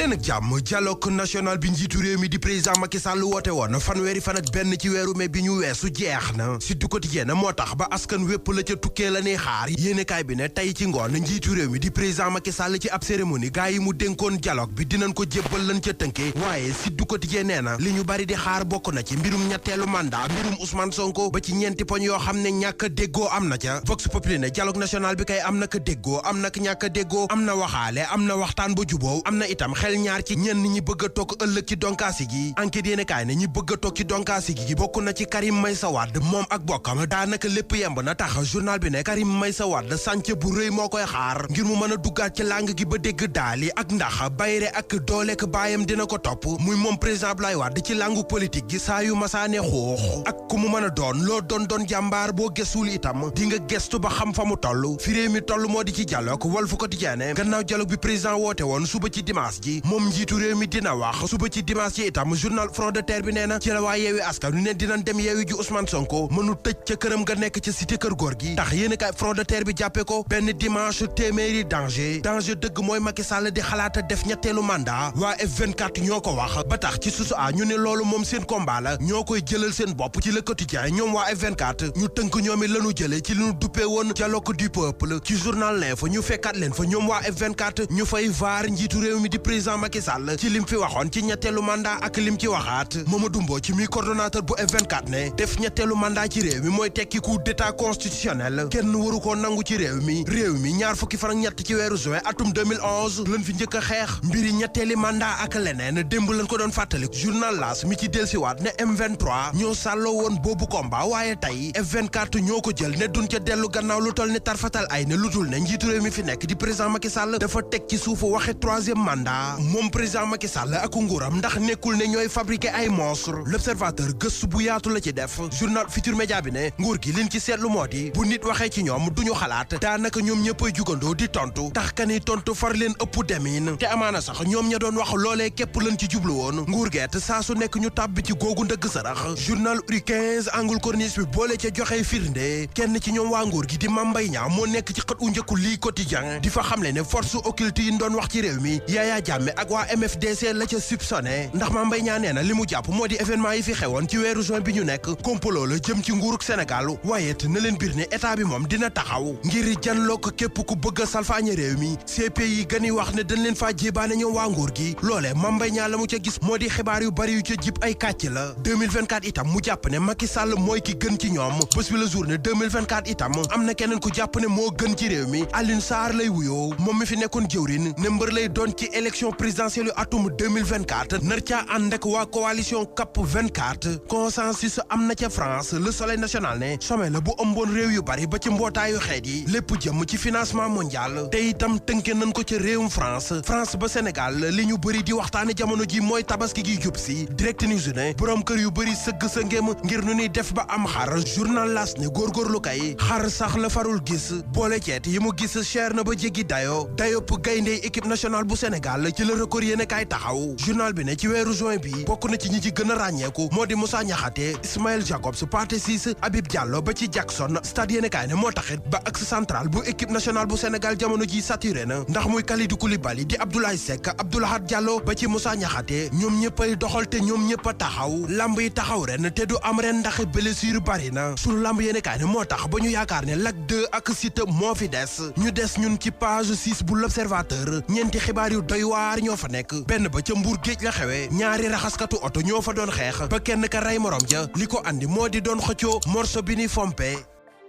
leen ak jàmm dialogue national bi njiitu réew mi di président Macky Sall woote woon fanweeri fan ak benn ci weeru mai bi ñu weesu jeex na Sud du Quotidien moo tax ba askan wépp la ca tukkee la ne xaar yéenekaay bi ne tey ci ngoon njiitu réew mi di président Macky Sall ci ab cérémonie gaa yi mu dénkoon dialogue bi dinañ ko jébbal lan ca tënkee waaye Sud du Quotidien nee na li ñu bari di xaar bokk na ci mbirum ñetteelu mandat mbirum Ousmane Sonko ba ci ñeenti poñ yoo xam ne ñàkk déggoo am na ca Vox Populi ne dialogue national bi kay am na ko déggoo am na ñàkk déggoo am na waxaale am na waxtaan ba juboo am na itam xel ñaar ci ñenn ñi bëgg a toog ëllëg ci donkaasi gi enquête yéene kaay ne ñi bëgg a toog ci donkaasi gi bokk na ci Karim Meïssa Wade moom ak bokkam daanaka lépp yemb na tax journal bi ne Karim Meïssa Wade sànc bu rëy moo koy xaar ngir mu mën a duggaat ci làng gi ba dégg daali ak ndax bayre ak dooleek baayam dina ko topp muy moom président Abdoulaye Wade ci làngu politique gi saa yu masaane xuux ak ku mu mën a doon loo doon jàmbaar boo gësul itam di nga gëstu ba xam fa mu toll fi réew mi toll moo di ci dialogue Walf Quotidien gannaaw dialogue bi président woote woon suba ci dimanche ji moom njiitu réew mi dina wax suba ci dimanche ji itam journal Front de Terre bi nee na ci la waa Yewwi Askan Wi ne dinañ dem yeewi ji Ousmane Sonko mënu tëj ca këram nga nekk ca cité kër góor gi tax yéen kay Front de Terre bi jàppe ko benn dimanche téeméeri danger dëgg mooy Macky Sall di xalaata def ñetteelu mandat waa F24 ñoo ko wax ba tax ci susu a ñu ne loolu moom seen combat la ñoo koy jëlal seen bopp ci Le Quotidien ñoom waa F24 ñu tënk ñoom it lañu jële ci li ñu duppee woon dialogue du peuple ci journal L'Info ñu fekkaat leen fa ñoom waa F24 ñu fay vaar njiitu réew mi di président Macky Sall ci lim fi waxoon ci ñetteelu mandat ak lim ci waxaat Mamadou Mbodj ci mi coordonnateur bu F24 ne def ñetteelu mandat ci réew mi mooy tekki coup d'état constitutionnel kenn waru koo nangu ci réew mi ñaar fukki fan ak ñett ci weeru juin atum 2011 lañ fi njëkk a xeex mbiri ñetteeli mandat ak leneen démb lañ ko doon fàttali journal L'As mi ci delsiwaat ne M23 ñoo sàlloo woon boobu combat waaye tey F24 ñoo ko jël ne duñ ca dellu gannaaw lu toll ne tarfatal ay ne lu dul ne njiitu réew mi fi nekk di président Macky Sall dafa teg ci suufu waxe troisième mandat moom président Macky Sall ak nguuram ndax nekkul ne ñooy fabriquer ay monstre L'Observateur gëstu bu yaatu la ci def journal Futur Média bi ne nguur gi liñ ci seetlu moo di bu nit waxee ci ñoom duñu xalaat daanaka ñoom ñëppay jugandoo di tontu tax kani tontu far leen ëpp demin te amaana sax ñoom ña doon wax loolee képp lañ ci jublu woon nguur geet saa su nekk ñu tàbbi ci googu ndëgg sarax journal Uri 15 angle corniche bi boole ca joxe firnde kenn ci ñoom waa nguur gi di Mame Mbaye Niang moo nekk ci xët u njëkku lii quotidien di fa xamle ne force occulte yi doon wax ci réew mi Yaya Jammeh ak waa MFDC la ca soupçonné ndax Mame Mbaye Niang nee na li mu jàpp moo di événement yi fi xewoon ci weeru juin bi ñu nekk complot la jëm ci nguuruk Sénégal waaye na leen bir ne état bi moom dina taxaw ngir janloo ko képp ku bëgg a salfaañe réew mi CPI gani wax ne dañ leen faa jébaane ñoom waa nguur gi loolee Mame Mbaye Niang la mu ca gis moo di xibaar yu bari yu ca jib ay kàcc la 2024 itam mu jàpp ne Macky Sall mooy ki gën ci ñoom bés bi la journée 2024 itam am na keneen ku jàpp ne moo gën ci réew mi Alioune Sarr lay wuyoo moom mi fi nekkoon jëwrin ne mbër lay doon ci élection présidentielle yu atum 2024 nar caa ànd ak waa coalition CAP 24 consensus am na ca France Le Soleil national ne sommet la bu ëmboon réew yu bari ba ci mbootaayu xeet yi lépp jëm ci financement mondial te itam tënke nañ ko ca réewum France ba Sénégal li ñu bëri di waxtaane jamono ji mooy tabaski gi jub si Direct News ne borom kër yu bëri sëgg sa ngéem ngir nu ñuy def ba am xar journal L'As ne góorgóorlu kay xar sax la farul gis boole ceet yi mu gis cher na ba jéggi dayop gayndey équipe nationale bu Sénégal ci la record yéene kaay taxaw journal bi ne ci weeru juin bi bokk na ci ñi ci gën a ràññeeku moo di Moussa Niakhaté Ismaël Jacobs Pathé Ciss Habib Diallo ba ci Jackson stade yéene kaay ne moo taxit ba axe central bu équipe nationale bu Sénégal jamono ji saturé na ndax muy Kalidou Koulibaly di Abdoulaye Seck Abdoulahad Diallo ba ci Moussa Niakhaté ñoom ñëppay doxal te ñoom ñëpp a taxaw lamb yi taxaw ren te du am ren ndax blessure bari na sunu lamb yéene kaay ne moo tax ba ñu yaakaar ne Lac 2 ak Siteu moo fi des ñun ci page 6 bu L'Observateur ñeenti xibaar yu doy waar ñoo fa nekk benn ba ca Mbuur géej la xewee ñaari raxaskatu oto ñoo fa doon xeex ba kenn ka rey morom ja li ko andi moo di doon xëccoo morso bi ni fompe